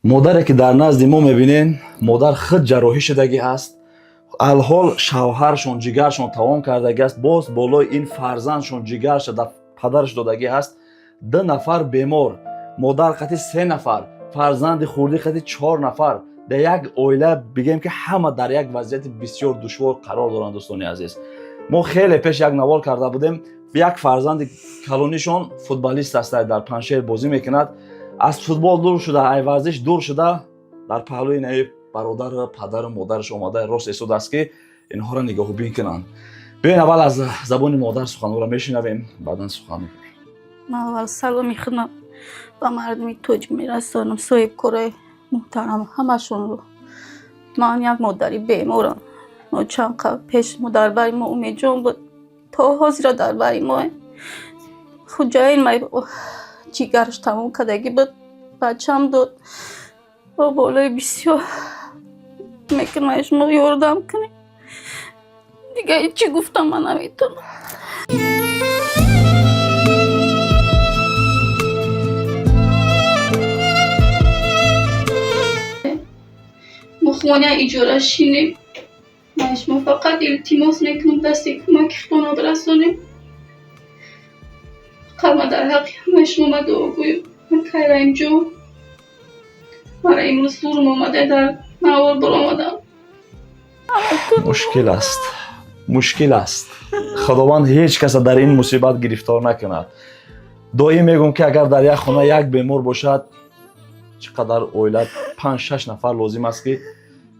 Модаре, ки дар назди мо мебинен, модар худ ҷарроҳӣ шудагӣ ҳаст. Алҳол шавҳаршон ҷигаршон тамом кардагӣ аст. Боз болои ин фарзандшон ҷигарша дар падараш додагӣ ҳаст. Ду нафар бемор, модар қати се нафар, фарзанди хурдӣ қати чор нафар дар як оила, бигем, ки ҳама дар як вазъияти бисёр душвор қарор доранд. Дӯстони азиз, мо хеле пеш як навор карда будем. Як фарзанди калонишон футболист аст, дар Паншер бозӣ мекунад. Аз футбол дур шуда, ай варзиш дур шуда, дар паҳлӯи наи бародару падару модараш омада рост истодааст, ки инҳоро нигоҳубин кунанд. Биёен, аввал аз забони модар суханҳоро мешунавем, баъдан сухан мекунем. Ман аввал саломи худам ба мардуми тоҷик мерасонам, соҳибкорои муҳтарам ҳамашонро. Ман як модари беморам. Мо чанд қабл пеш мо дар бари мо Умедҷон буд, то ҳозира дар бари мо. Хуҷаин май ҷигараш тамом кардагӣ буд, бачам дод. Бо болои бисёр мекунам, шумо ёрдам кунед. Дига чӣ гуфтам, ман наметавонам. Мо хона иҷора шинем. Ман шумо фақат илтимос мекунам, дасти кӯмаки худтонро бирасонем. Фақат ман дар ҳаққи ҳамаи шумо ма дуогӯям. Акай Раимҷон, мара имрӯз зурм омада, дар навор баромадам. Мушкил аст, мушкил аст. Худованд ҳеҷ каса дар ин мусибат гирифтор накунад. Доим мегӯм, ки агар дар як хона як бемор бошад, чӣ қадар оила, панҷ шаш нафар лозим аст, ки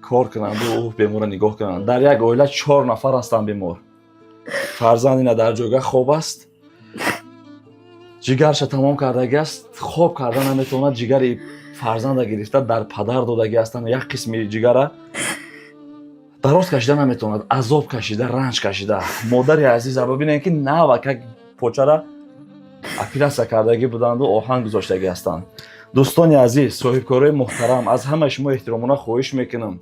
кор кунанду ӯ беморро нигоҳ кунанд. Дар як оила чор нафар ҳастанд бемор. Фарзанд ина дар ҷойга хоб аст, ҷигарша тамом кардагӣ аст, хоб карда наметавонад. Ҷигари фарзанда гирифта дар падар додагӣ ҳастанд. Як қисми ҷигара дароз кашида наметавонад, азоб кашида, ранҷ кашида. Модари азиза бибинем, ки навакак почара оператсия кардагӣ буданду оҳан гузоштагӣ ҳастанд. Дӯстони азиз, соҳибкорои муҳтарам, аз ҳамаи шумо эҳтиромона хоҳиш мекунам,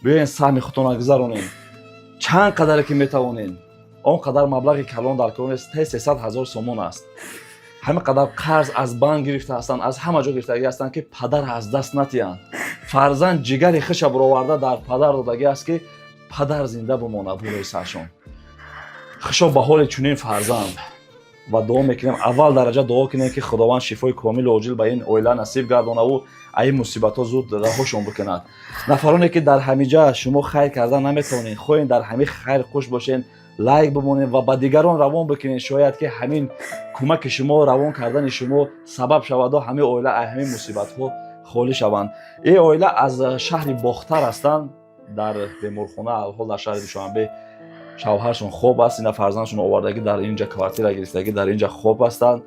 биёен, саҳми худтонро гузаронем, чанд қадаре ки метавонем. Он қадар маблағи калон дар кор нест, те 300 000 сомон аст. Ҳамин қадар қарз аз банк гирифта ҳастанд, аз ҳама ҷо гирифтагӣ ҳастанд, ки падар аз даст натиҳанд. Фарзанд ҷигари хиша бароварда дар падар додагӣ аст, ки падар зинда бимонад болои саршон. Хушо ба ҳоли чунин фарзанд. Ва дуо мекунем, аввал дараҷа дуо кунем, ки Худованд шифои комилу оҷил ба ин оила насиб гардонаву аз ин мусибатҳо зуд раҳошон бикунад. Нафароне, ки дар ҳамиҷа шумо хайр карда наметавонед, хоҳем дар ҳамин хайр хуш бошен, лайк бимонед ва ба дигарон равон бикунед. Шояд ки ҳамин кӯмаки шумо, равон кардани шумо сабаб шаваду ҳамин оила аз ҳамин мусибатҳо холӣ шаванд. Ин оила аз шаҳри Бохтар ҳастанд. Дар беморхона алҳол дар шаҳри Душанбе шавҳаршон хоб аст. Ина фарзандшон овардагӣ, дар инҷа квартира гирифтагӣ, дар инҷа хоб ҳастанд.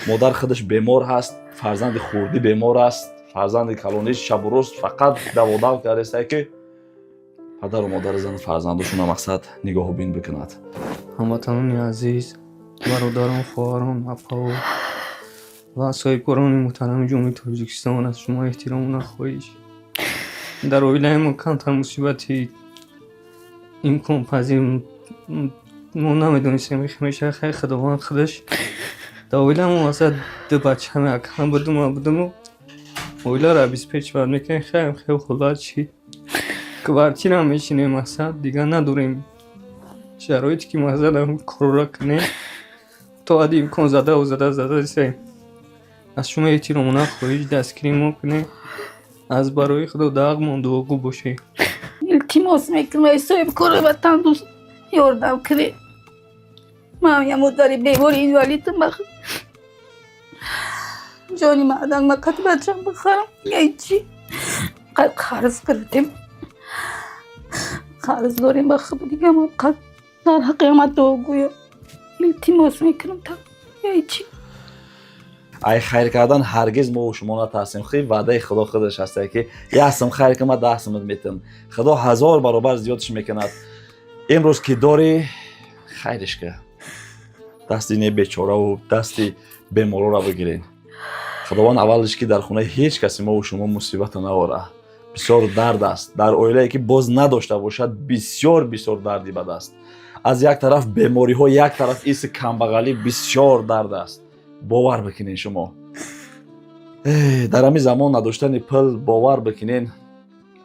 Модар худаш бемор ҳаст, фарзанди хурдӣ бемор аст, фарзанди калониш шабу рӯз фақат даводав кардааст, ки падару модари зану фарзандошона мақсад нигоҳубин бикунад. Ҳамватанони азиз, бародарон, хоҳарон, апаву ва соҳибкорони муҳтарами Ҷумҳурии Тоҷикистон, аз шумо эҳтиромона хоҳиш. Дар оилаи мо камтар мусибати имконпазир, мо намедонистем мешавад. Хайр, Худованд худаш дар оила мо масалан ду бача акам будум, ман будуму оиларо обеспечивать мекунем. Хайр, хел ҳолат шид, квартира мешинем, масалан дигар надорем шароите, ки масалан корора кунем. То ҳадди имкон задаву зада зада истем. Аз шумо эҳтиромона хоҳиш, дастгирӣ мо кунем. Аз барои Худо даъғмон дуогӯ бошед. Илтимос мекунам, ай соҳибкори ватандӯст, ёрдам кунед. Ман як модари бемори инвалидам. Ҷони мардак, ма қати бачам бихарам ҳечи. Қарз гирифтем, қарз дорем ба худ. Дига ма дар ҳаққи ҳама дуогӯям, илтимос мекунам, та ҳечи. Ай хайр кардан ҳаргиз мо шумо натарсем. Хи ваъдаи Худо худаш ҳаста, ки як сум хайр ки, ма 10 сумат метам, Худо ҳазор баробар зиёдш мекунад. Имрӯз ки дорӣ, хайриш ка, дасти не бечораву дасти беморора бигирен. Худованд аввалиш ки дар хонаи ҳеҷ каси мову шумо мусибата наора. Бисёр дард аст дар оилае, ки боз надошта бошад, бисёр бисёр дарди бад аст. Аз як тараф бемориҳо, як тараф иси камбағалӣ, бисёр дард аст, бовар бикунед шумо. Дар ҳамин замон надоштани пул, бовар бикунен,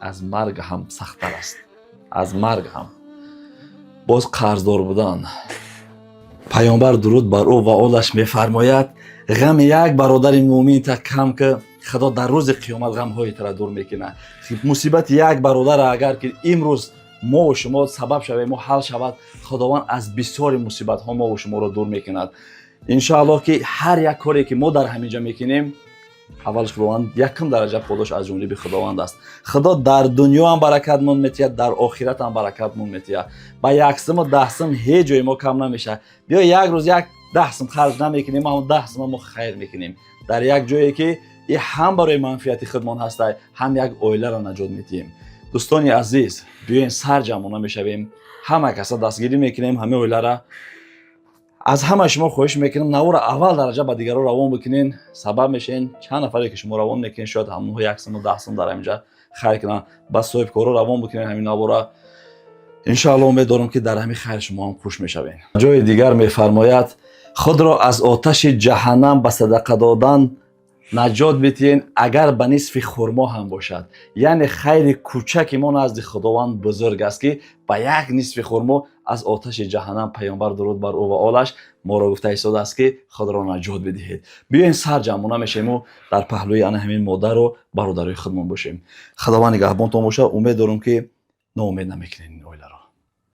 аз марг ҳам сахттар аст, аз марг ҳам. Боз қарздор будан. Паёмбар, дуруд бар ӯ ва олаш, мефармояд: «Ғами як бародари муъминта кам ки, Худо дар рӯзи қиёмат ғамҳои тара дур мекунад». Мусибати як бародара агар ки имрӯз мову шумо сабаб шавем, ҳал шавад, Худованд аз бисёри мусибатҳо мову шуморо дур мекунад. Иншоаллоҳ, ки ҳар як коре ки мо дар ҳамин ҷо мекунем, аввалш Худованд, якум дараҷа подош аз ҷониби Худованд аст. Худо дар дунё ҳам баракатмон метиҳад, дар охират ҳам баракатмон метиҳад. Ба 1 суму 10 сум ҳеҷ ҷои мо кам намешавад. Биё, як рӯз як 10 сум харҷ намекунем, ҳамон 10 сума мо хайр мекунем дар як ҷое, ки и ҳам барои манфиати худмон ҳастай, ҳам як оиларо наҷот метиҳем. Дӯстони азиз, биёен, сарҷамъона мешавем, ҳама каса дастгирӣ мекунем ҳамаи оилара. Аз ҳама шумо хоҳиш мекунам, навора аввал дараҷа ба дигарро равон бикунен. Сабаб мешавен, чанд нафаре ки шумо равон мекунед, шояд ҳамонҳо 1 суму 10 сум дар ҳаминҷа хайр кунанд. Ба соҳибкоро равон бикунен ҳамин навора. Иншоалло, умед дорам, ки дар ҳамин хайр шумо ҳам хуш мешавен. Ҷои дигар мефармояд: «Худро аз оташи ҷаҳаннам ба садақа додан наҷот битиҳен, агар ба нисфи хурмо ҳам бошад». Яъне хайри кӯчаки мо назди Худованд бузург аст, ки ба як нисфи хурмо аз оташи ҷаҳаннам, Паёмбар, дуруд бар ӯ ва олаш, моро гуфта истодааст, ки худро наҷот бидиҳед. Биёен, сарҷамъона мешавему дар паҳлӯи ана ҳамин модару бародарои худмон бошем. Худованд нигаҳбонтон бошад. Умед дорам, ки ноумед намекунед ин оиларо.